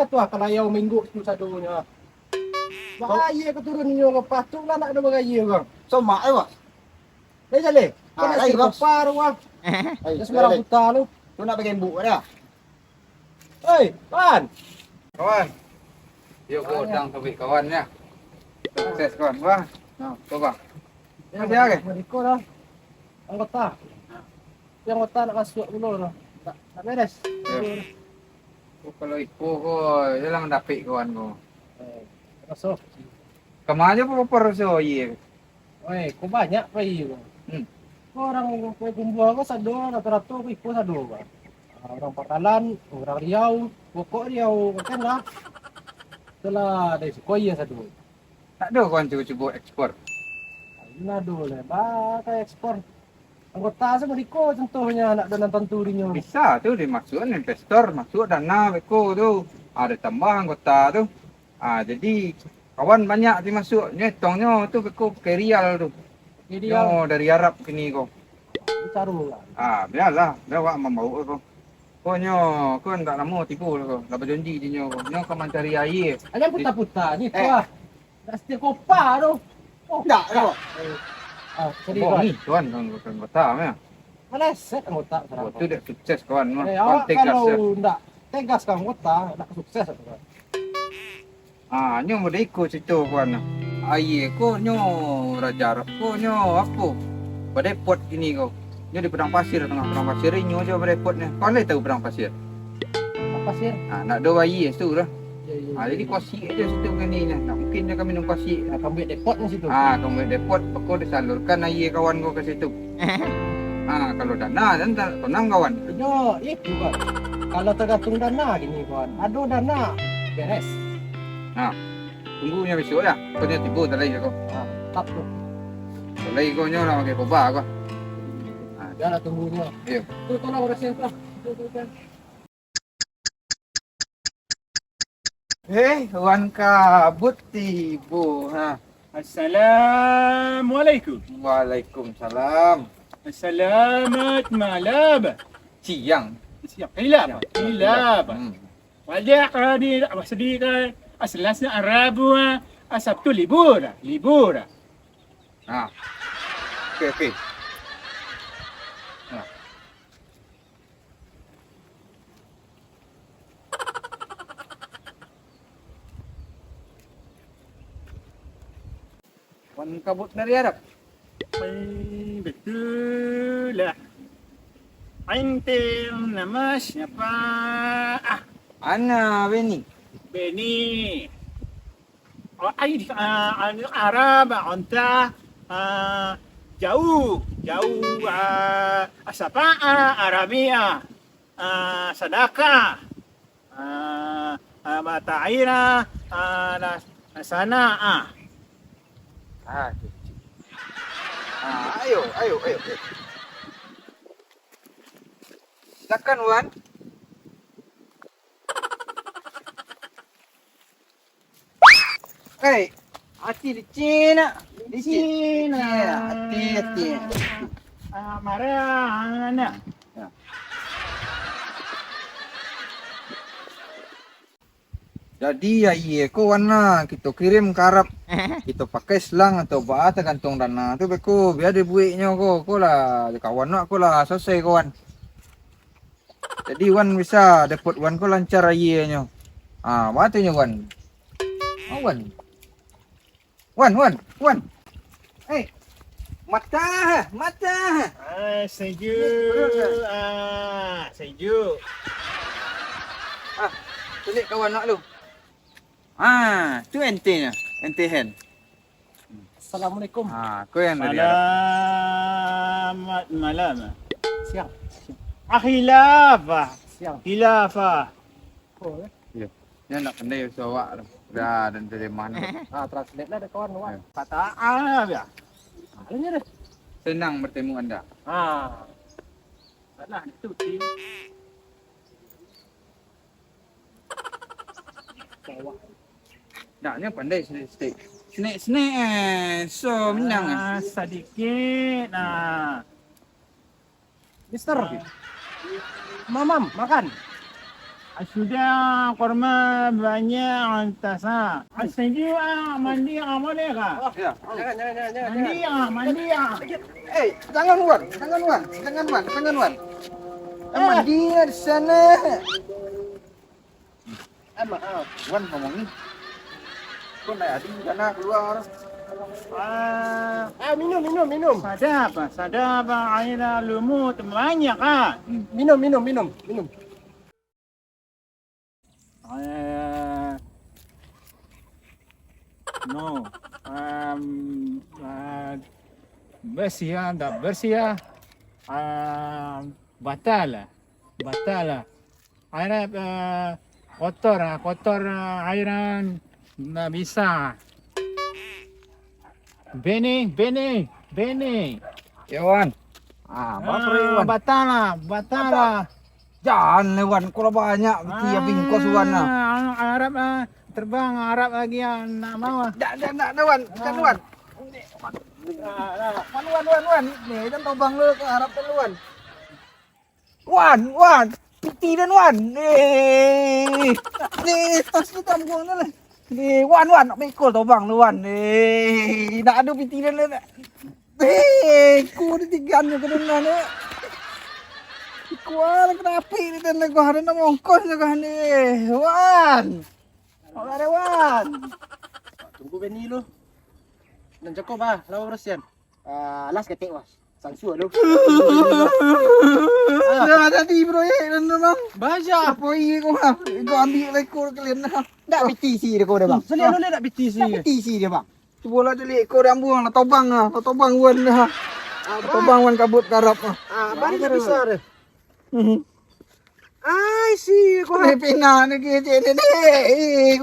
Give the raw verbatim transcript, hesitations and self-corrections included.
Tu lah kalayau minggu tu sadonyo. Bak aia ka turun inyo, lepas tu lah nak ado bagaya urang. Somak eh, Bos. Lai jaleh. Ah, lai, Bos. Kopar, Bos. Lai, lai, sembarang lai. Puta lu. Tu nak bagembuk dah. Oi, kawan. Kawan. Yo, kawan, godang topik kawan ya. Sukses kawan. Wah. Nah, coba. Ya, masih ada? Beriko dah. Anggota. Tapi anggota nak masuk dulu tu. Tak, tak beres. Ya. Oh, kalau iko ko, yo lah mandapek kawan ko. Eh, masuk. Kama ajo ko, Pak, so, iya. Oi, ko banyak pai ko. Hmm. Ko urang pai kumpuang ko sado, rato-rato ko iko sado ko. Ah, urang Pangkalan, urang Riau, pokok Riau, kan lah. Itulah dari suko iya sado. Tak ado kawan cubo-cubo ekspor? Alun ado lai, ba ka ekspor. Anggota se meriko contohnyo, nak ado nan tantu dinyo. Bisa tu dimasuakan investor, masuk dana beko tu. Ado tambah anggota tu. Ah, jadi kawan banyak ti masuak. Nyo etongnyo tu beko pakai rial tu. Pakai rial. Nyo dari Arab kini ko. Itu caro lah. Ah, bialah, dah awak mambaok ko. Ko nyo, ko ndak lamo tibo ko. Lah bajanji jo nyo ko. Nyo ka mancari aia. Alah puta-puta ni, eh. Wah. Nak setia kopa tu. Oh, ndak, ndak. Eh. Ah, sorry, bohong kawan. Ni, kawan, kawan, kawan, kawan, kawan, ya. Meleset anggota. Oh, tu dah sukses, kawan. Eh, kawan awak tegas, kalau ya. Ndak tegas ka anggota, ndak sukses, kawan. Ah, nyo model iko carito, kawan. Aia ko nyo raja Arab ko nyo apo? Badepot kini ko. Nyo di padang pasir, tangah padang pasir, inyo jo badepot nyo. Kawan lai tahu padang pasir? Padang pasir? Ah, nak do aia situ lah. Ya, ya, ah, ya, jadi ya. Kosik aja situ kini nyo. Nak mungkin nyo ka minum kosik. Nah, ka buek depot nyo situ. Ah, ka buek depot, beko disalurkan aia kawan ko ka situ. Ah, kalau dana, dan ta-, tenang, kawan. Iyo, itu, kawan. Kalau tergantung dana gini, kawan. Ado dana, beres. Nah, tunggu nyo besok ya. Ko nyo tibo talai ko. Ah, tap tu. Talai ko nyo lah pakai koba ko. Ah. Dah lah tunggu nyo. Iyo. Tu tolong orang siapa? Tu, tu, tu. Eh, Wan Kabut tibo, ha. Assalamualaikum. Waalaikumsalam. Selamat malam. Siang. Siang. Hilaf. Siang. Hilaf. Hmm. Wajah kalau di, apa, sedih kan? Asalasnya Arabu, ah. Asabtu libur, libur. Ha. Okey, okey. Ha. Wan Kabut dari Arab. Eh, betul lah. Ente nama siapa? Ah. Ana Beni. Beni. Oh, ai, ah, anu, Arab, onta, ah, jauh, jauh, ah, sapa, ah, Arabia, ah, sadakah, ah, ah, mata air, ah, ah, na-, na sana, ah. Ah, tu. Ah, ayo, ayo, ayo, ayo. Silakan, Wan. Eh, ati licin nak. Licin. Licin nak. Ati, ati. Ah, marah, nak. Ya. Jadi, aia ko, Wan, lah, kito kirim ka Arab. Kito pakai selang atau baa, tagantuang dana tu beko, bia dibueknyo ko, ko lah, kawan wak ko lah, salasai ko, Wan. Jadi, Wan bisa dapek Wan ko lancar aianyo. Ah, baa tu nyo, Wan. Ah, Wan. Wan, Wan, Wan. Eh, mata, mata. Ah, sejuk. Ah, sejuk. Ah, tulik kawan nak lu. Ah, tu entenyo, ente hen. Assalamualaikum. Ah, ko yang dari Arab. Selamat malam. Siang. Ah, hilafah. Siang. Hilafah. Oh, eh. Iyo. Nyo ndak pandai bahasa awak tu. Dah, dan terjemahan tu. Ah, translate lah dek kawan awak. Iyo. Kata ah, ya. Ah, ini deh. Senang bertemu Anda. Ah. Salah tu, Tim. Nak, nyo pandai sedikit. Snack-snack, eh. So, minang, eh. Ah, sedikit, nah. Mister. Mamam, makan. Sudah korma banyak antas, ha. Setuju, ah, mandi, ah, boleh kah? Ya. Jangan, jangan, jangan, jangan. Mandi, ah, mandi, ah. Eh, jangan, Wan. Jangan, Wan. Jangan, Wan. Jangan, Wan. Eh, mandi di sana. Eh, maaf, Wan ngomong ni. Kok ndak adi di sana keluar? Ah, ah, minum, minum, minum. Sadap, ah, sadap, ah, air lumut banyak, ah. Minum, minum, minum, minum. Eh, no, em, eh, bersih ya, ndak bersih ya. Em, batal lah, batal lah. Air, eh, kotor lah, kotor, eh, air, eh, ndak bisa. Bene, bene, bene. Ya, Wan. Ah, baso, Wan. Batal lah, batal lah. Jan lah, Wan, kalau banyak piti bingkos, Wan, lah. Ah, Arab, ah, terbang, Arab lagi, ah, nak mau, ah. Dak, dak, dak, dak, Wan. Jan, Wan. Wan, Wan, Wan, Wan. Ni, jan tobang lu ka Arab tu, Wan. Wan, Wan, piti den, Wan. Eh, ni tas tu tambuang tu lah. Ni, Wan, Wan, nak mikul tobang tu, Wan. Eh, nak ado piti den lah. Eh, ku di tigan nyo ka den lah, ni. Ku lah, kenapa ni den lah, gua ada nak mongkos lah, gua ni. Wan. Wan, Wan. Tunggu bini lu. Nan cako bah, lawa bersihan. Ah, alas ketek, Bos. Sansuak lu. Dah tadi proyek dan tu, Bang. Baja. Apa iya kau, Bang? Kau ambil rekor kalian dah. Ndak piti isi dia kau dah, Bang. Sini lu lihat ndak piti isi. Ndak piti isi dia, Bang. Cuba lah cari kau dah buang lah, tobang lah. Tobang Wan dah. Tobang Wan kabut karap lah. Ah, baru dah bisa dah. Mhm. Ai, si kau. Ni pina ni kecil ni. Eh,